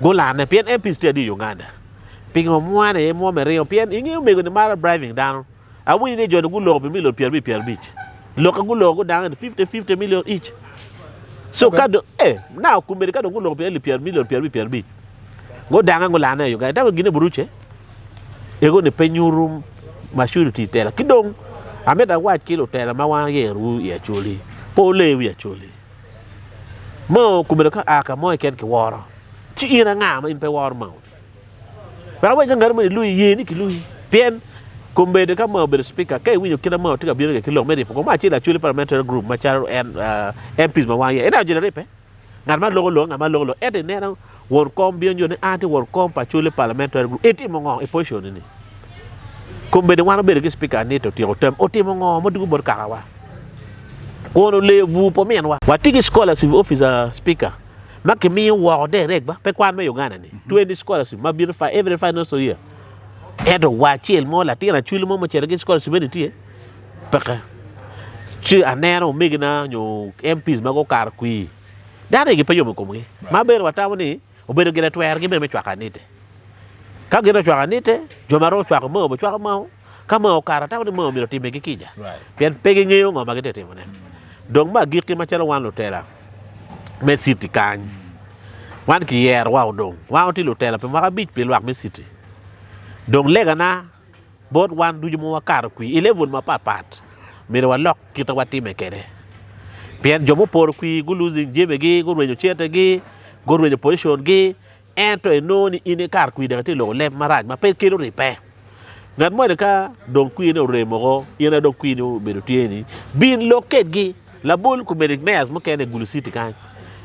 A: gulanne pien MPs tye adi i Uganda. Pingo mwane aye mwo me ringo pien ingeyo omego ni maro bribing dano. Awinyo ni jo-ni guloko pi milion 50 50. Lok ka guloko gudange ni 50 50 million each. So ka dong eh now kombeddi ka dong guloko pi alip pyer milion 50 50 gudange gulanne i Uganda. Itamo gine buruce? Ego ni pe nyuto maturity i tela. Ki dong amito awac ki lutela ma wan ayerowu i Acholi pe wule wi Acholi. Mao kombeddi ka a ka mo keken kiworo ci in anga ma in pe iworo Mao? Wek awec ka ngat moni luyi, ye ni kiluyi. Pien kombeddi ka Mao obedo cipika, ka iwinyo kit ma Mao tye ka bino kwede ki lok me ripo kom, acel Acholi Parliamentary Group macalo en MPs ma wan aye, ineno joni ribbe. Ngat ma loko lok, ngat ma loko lok. Ento ineno won kom bino nyuto ni an atye won kom pa Acholi Parliamentary Group. Itimo ngo i position ni? Kombeddi wan obedo ki cipika Anita otyeko term, otimo ngo ma dwogo bot kakawa? Kun oleyo bur pa ominwa. Watye ki scholarship officer speaker. ma kimiyo woko direct ba pe kwan me Uganda ni 20 scholarship ma bino every financial year ento wa acel mo latin acwili mo mucito ki scholarship eni tye peke ci aneno omegina nyo MPs ma gukato kwir dano egi pe yomo komgi ma bene watamo ni obedo gire twerogi bene me cwako anite ka gin ocwako anite jo ma romo cwako Mao bicwako Mao Ka ma okato, atamo ni ma omyero otimme ki kica, pien pe gingeyo ngo ma gitye ka timone. Dong me agikki, macalo wan lutela me citi kany, wan kiyerowa odong, wan watye lutela pi mwaka abic pi lwak me citi. Dong legana bot wan ducu ma wakato kwir i level mapatpat, myero walok kit ma watime kwede. Pien jo muporo kwir gu losing jamigi, gurwenyo centegi, gurwenyo position gi, Ento inongo ni in ikato kwir dok itye ka loko leb marac ma pe kelo ribbe. Ngat moni ka dong kwirne orem woko, in aye dong kwirni obedo tye ni, bin lok kedgi. Labol komedi mayors mukene i Gulu City kany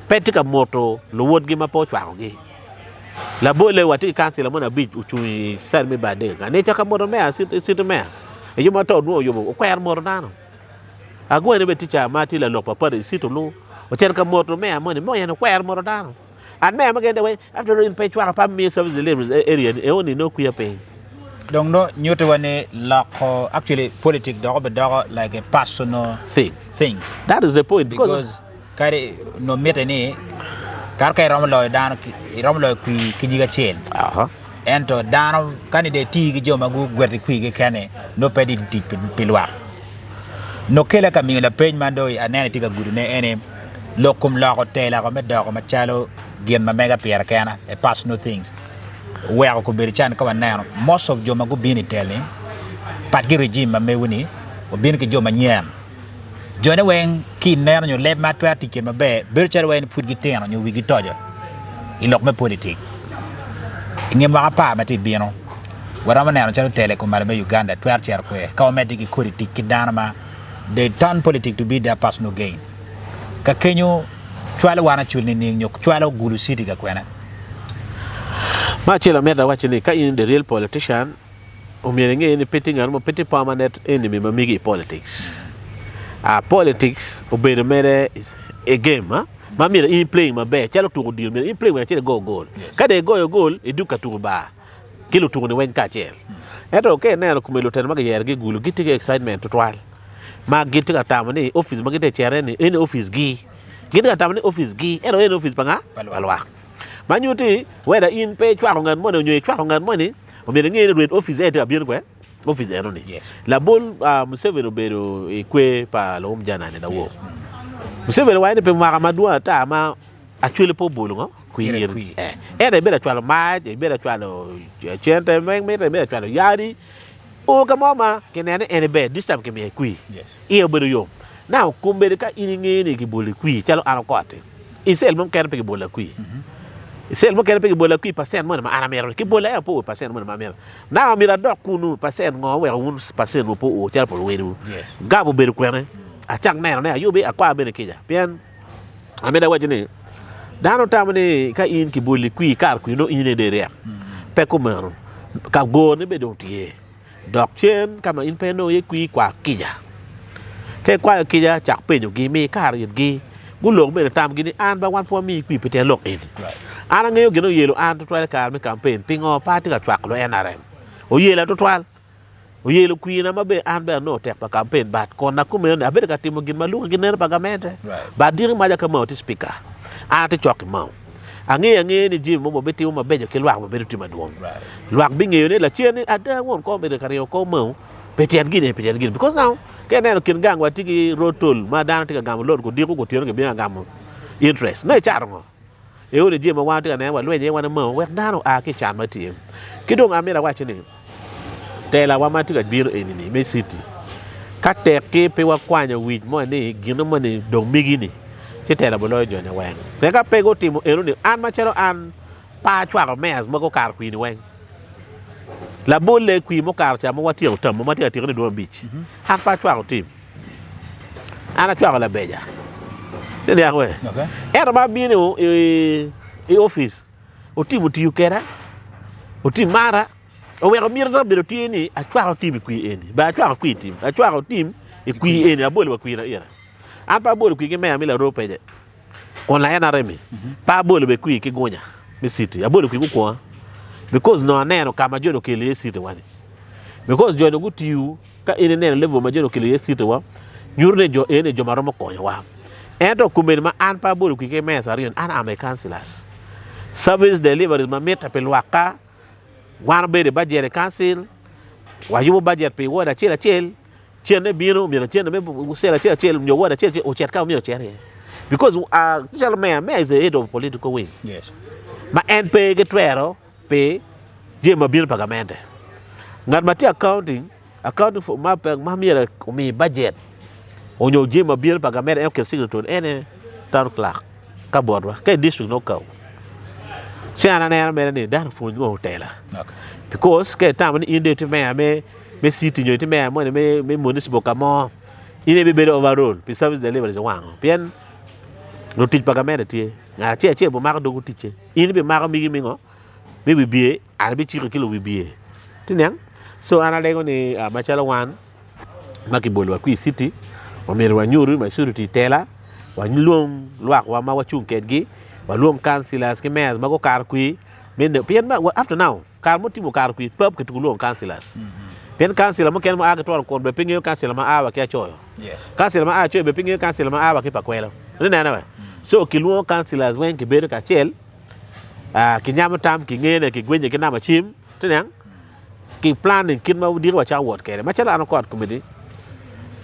A: pe tye ka moto luwotgi ma pe ocwakogi. Labolle watye ki kancila moni abic ocung i cell me Bardega kany ni cako moto mayor city mayor i yub ma to dwong oyubo okwero moto dano. Agwene bene tye ca ma tye lalok pa party i city Oloo ocito ka moto mayor moni mo en okwero moto dano. An me ama kende wai after all in pe icwako pa miyo service delivery area ni eoni nongo kwiya piny.
B: Dong nongo nyutti wa ni loko actually politic dok obidoko like a personal
A: Thing.
B: things
A: That is the point because
B: because kadi nongo mitte ni. Kato ka iromo loyo dano, iromo loyo kwir ki nyig acel. Ento dano ka ni dong iti ki jo ma gugweti kwir keken-ni, nongo pe dong tic pi lwak. Nongo kela ka miyo lapeny man dong aneno itye ka gudone eni, lok kom loko tela me doko macalo gin ma mega pire kena, a personal things. Oweko kobedo can ka waneno most of jo ma gubino i tel-ni pat ki regime ma mego-ni obino ki jo manyen. Jone weng ki ineno nyo leb ma atwero tic kwede maber bedo calo wai ni pud gitino nyo wigi toco i lok me politik. I nge mwaka apar ma tye bino, waromo neno calo telo i kom malo me Uganda twero cito kwe ka wamedde ki kodi tic ki dano ma they turn politic to be their personal gain. Ka kenyo cwalo wan acul nining nyo cwalo Gulu city ka kwene?
A: Me acel amito awacci ni ka in the real politician, Omyero inge ni pe tye ngat mo, pe tye permanent enemy ma megi i politics. Ah, politics obedo mere a game ah, ma myero in playing maber calo tuko odilo myero in play wek acel igo goal. Ka dong igoyo goal idug ka tuko bar ki lutuko ni weng kacel. Ento ka ineno kome lutino ma giyero gi i gulu gitye ki excitement tutwal ma gitye ka tamo ni office ma gitye ka cito iye ni eni office gi. Gitye ka tamo ni office gi ento eni office pa nga? Pa lwak. Ma nyutti whether in pe icwako ngat moni nyo icwako ngat moni Omyero inge ni rwed opic aye tye ka bino kwe opic eno ni. Labol Museveni obedo i kwer pa luum jana ni lawor. Museveni owaco ni pi mwaka madwong ata ma Acholi pe obolo ngo kwir in. Ento ibedo acwalo mac, ibedo acwalo cente weng mitte, ibedo acwalo yadi o ka mo ma kineno ni en ber this time kimiye kwir. Iye obedo yom. Now kombeddi ka in ingeyo ni kiboli kwir calo an okot-ti, i cell mo mukene pe kibola kwir. I cell mukene pe kibola kwir percent moni ma an amito-ni. Kibola ento pe oo percent moni ma amito. Now myero adok kunu percent ngo weko wun percent wu pe oo calo pa luwedwu. Gap obedo kwene? Acak neno ne ayubi akwa bene kica pien amito awacci ni dano tamo ni ka in kiboli kwir kare kwir nongo in aye dong iryek. Pe kumeno. Ka gorone bene dong tye. Dok cen ka ma in pe inongo iye kwir, kwa kica. Ka ikwayo kica, cak penyogi, mi kare itgi. Gulok bene tamgi ni, An ba wan pe wamiyi kwir pi tyen lok eni. An angeyo gin oyelo an tutwal i kare me kampen. Pingo pe atye ka cwako lu NRM? Oyela tutwal. Oyelo kwirna ma bene an bene anongo tek pa kampen but kona kumeno ni abedo ka timo gin ma luki ki neno pa gamente. But diki maca ka Mao tye speaker, an atye cok ki Mao. Angeyo angeya ni jami mogo wabitimo mabeco ki lwak wabedo tye madwong. Lwak bingeyo ni lacen ni ada won kor obedo ka ringo kor mau pi tyen gini pi tyen gini because now ka ineno kin gang wa tye ki road toll ma dano tye ka gamo loan kudiko kutyeno gibino ka gamo interest nongo icato ngo? Eoni jami ma wan watye ka neno walwenyo iye wan mau wek dano oa ki i can ma tye. Ki dong amito awacci ni telawa ma tye ka bino eni-ni me citi, ka tekki pe wakwanyo wic mo ni gin moni dong megi-ni, ci tela biloyo jone weng. Pien ka pe gutimo enoni, an macalo an pe acwako mayors mogo okato kwir-ni weng. Labolle, kwir mukato ca ma watyeko tamo ma tye ka tyekone dwong abic, an pe acwako tim. An acwako labeja. Ci niang we? Ento ma abino i opic, otim otiyo kweda, otim mara. Oweko miti obedo tye ni acwako tim i kwir eni, bene acwako kwir tim, acwako tim i kwir eni, abolo wa kwir na ira. An pe abolo kwir ki meya me laroo pece, kun la en aremi. Pe abolo bene kwir ki gunya me city, abolo kwir gukwonga because nongo aneno ka ma joni okelo iye city wa ni. Because joni gutiyo, ka in ineno level ma joni okelo iye city wa, nyuto ni jo eni jo ma romo konyowa. Ento komedi ma an pe abolo kwir ki meya aryo ni, an am a councillors. Service deliveries ma mitte pi lwakka, Wan obedo i bajet i kancil, wayubo bajet pi wod acel acel, cente bino myero cente me cel acel acel nyo wod acel acel ocit ka ma myero ocit iye. Because uh, calo meya, meya is the head of political wing.
B: Yes.
A: Ma en pe ki twero pi jami ma bino pa gamente. Ngat ma tye accounting, accounting for ma pe ma myero omi bajet onyo jami ma bino pa gamente en oket signatory en aye town clerk ka botwa ka i district nongo kawo ci an aneno mere ni dano pwony ngo otela because ka itamo ni in dong itye meya me me city nyo itye meya moni me me municipal ka mo in aye ibibedo overall pi service delivery wango pien lutic pa gamente tye ngat acel acel bimako dog ticce in ibimako migi me ngo me wibye An abiciko ki luwibye. Tye niang? So an alego ni macalo wan ma kibolowa ki i citi, omyero wanyutu maturity i tela, walwong lwakwa ma wacung kwedgi, walwong councillors ki mayors ma gukato kwir me neno pien after now kare ma otimo okato kwir pe kituko lwongo councillors pien councillor mukene ma a ki twon kun bene pe ngeyo councillor ma a wa ki acoyo, councillor ma a acoyo bene pe ngeyo councillor ma a wa ki pakwelo. Ineno we? So kilwongo councillors weng kibedo kacel, kinyamo tam, kingene, kigwenye ki namba cim, ite niang? Ki planning kit ma odiko wacako wot kwede. Macalo an okot komiti,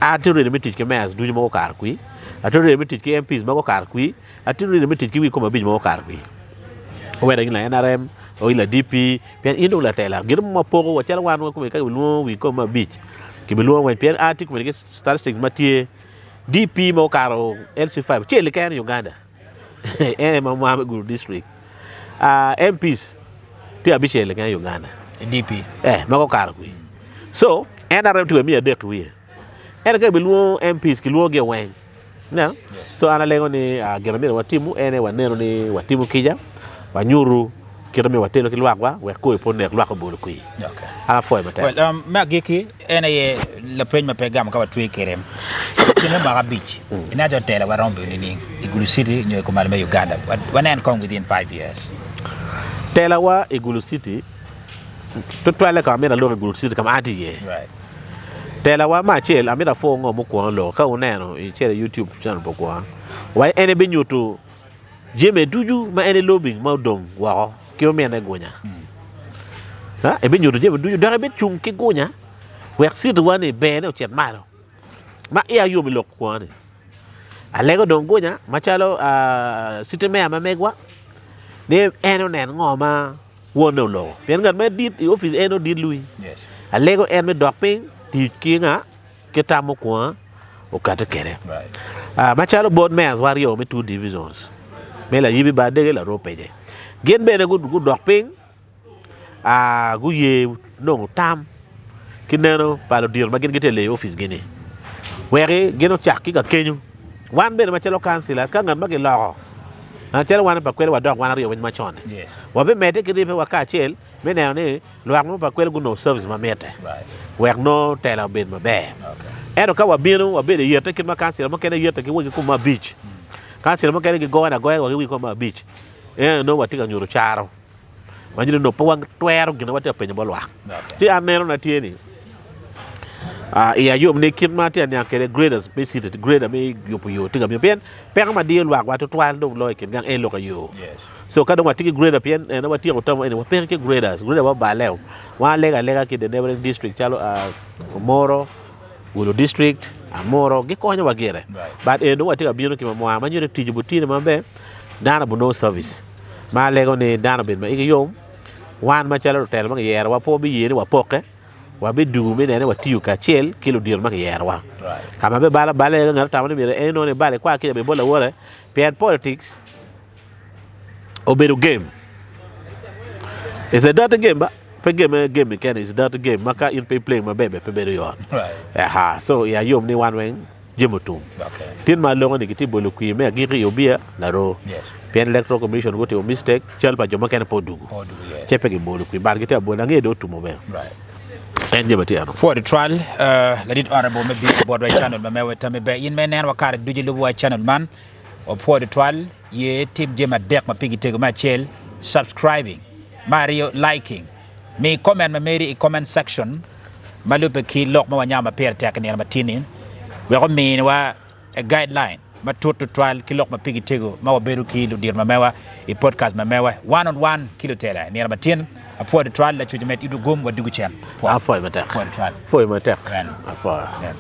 A: atye ready me tic ki mayors ducu ma gukato kwi, atye ready me tic ki MPs ma gukato kwi, atye ready me tic ki wi kom abic ma gukato kwi. Whether in la NRM or in la DP, pien in dong latela, gin mo ma poko wa calo wan ka kilwongo wi kom abic, kibilwongo weng pien atye komiti ki statistics ma tye DP ma okato LC5 acel keken i Uganda. En aye ma mwa me Gulu district. Uh, MPs tye abicel keken i Uganda.
B: DP.
A: Eh, ma gukato kwi. So, NRM tye miya adek ki wiye. Ento ka ibilwongo MPs, kilwongogi weng. No?
B: Yes.
A: So an alego ni uh, gin myero watimu en aye waneno ni watimo kica, wanyutu kit ma myero watelo ki lwakwa wek koi pe onek lwak obolo kwir.
B: Okay.
A: An apwoyo matek.
B: Well, um, me agikki en aye lapeny ma pe igamo ka watwe kwede. I kin me mwaka abic, ineno calo tela waromo bedo nining i Gulu City nyo i kumalo me Uganda? Wanen kong within five years.
A: Telawa i Gulu City, tutwalle ka amito alok i Gulu City ka ma an atye iye.
B: Right.
A: Telawa me acel amito apwo ngo mukwongo lok ka wuneno icito i YouTube channel pa Okwonga wa en ebinyuto jami ducu ma en elobing ma odong woko ki omine gunya. Ha, ebinyuto jami ducu dok ebicung ki gunya wek city wa ni berne ocit malo. Ma iya yom i lok kwonga ni alego dong gunya macalo ah, city mayor ma megwa ni en onen ngo ma wonne oloko pien ngat ma dit i opic en odit lwi alego en me dok piny tic ki nga ki tam mukwongo okati kwede macalo board mayors wa aryo me two divisions me layibi bar dege laroo pece gin bene gudok piny guye nongo tam ki neno pa ludito ma gin gitye ka leyo opic gi ni weki gin ocak ki kakenyo wan bene macalo councilors ka ngat ma giloko Macalo wan pa kwele wadok wan aryo winy macon-ni, wabimedde ki ribbewa kacel me neno ni lwak mo pa kwele gunongo service ma mitte wek nongo tela obed maber. Ento ka wabino wabedo i yette kit ma kancila mukene yette ki wegi kom abic, kancila mukene gigone agoya wa ki wegi kom abic, ento nongo watye ka nyuto caro. Ma nyuto ni nongo pe watwero gin ma watye ka penyo bot lwak. Ci an nenona tye ni, iya yom ni kit ma atye ka niang kwede graders me city, grader me yubo yo tye ka bino pien peko ma diyo lwakwa tutwal dong loyo i kin gang en lok ayo. So ka dong watye ki grader pien en watyeko tamo eni wapeke ki graders, grader wa obale wan alego alega ki the neighboring district calo Omoro, Gulu district, Amuro gikonyo wa gire. But eni dong watye ka bino ki mamwa ma nyuto ni tic obutine maber dano obinongo service. Ma alego ni dano obed ma igi yom, wan macalo lutelo ma kiyerowa pe wabiye ni wapokke, wabidugo me neno ni watiyo kacel ki ludito ma kiyerowa. Ka ma bibalo abala iye ka ngat otamo ni myero en enongo ni ebalo ekwar kica bed bot lawote pien politics obedo game. It's a dirty game ba pe game me game keken it's a dirty game ma ka in pe i playing maber bene pe bedo yot. Aha so iya yom ni wan weng jami otum. Tin ma aloko ni gitye bolo kwir me agikki i Obiya laroo pien Electoral Commission gutimo mistake cal pa jo mukene pe odugu ce pe gibolo kwir but gitye abola ange dong otumo bene en jami atye eno.
B: Pwod tutwal ladit Honourable me bino botwa i channel ma mewa tami ber in ma ineno wa kare ducu ilubo wa i channel man wapwoyo tutwal ye tim jami adek ma pigi tego me acel subscribing me aryo liking mi comment ma meri i comment section Ma lubbe ki lok ma wanyamo ma pire tek i nino matin-ni, wek ominiwa guideline matut tutwal ki lok ma pigi tego ma wabedo ki ludito ma mewa i podcast ma mewa One on One ki lutela i nino matin. Apwoyo tutwal Lacuc Omed Idwo Gum wa dugu cen.
A: Apwoyo matek.
B: Apwoyo tutwal.
A: Apwoyo matek.
B: Amen.
A: Apwoyo.
B: Amen.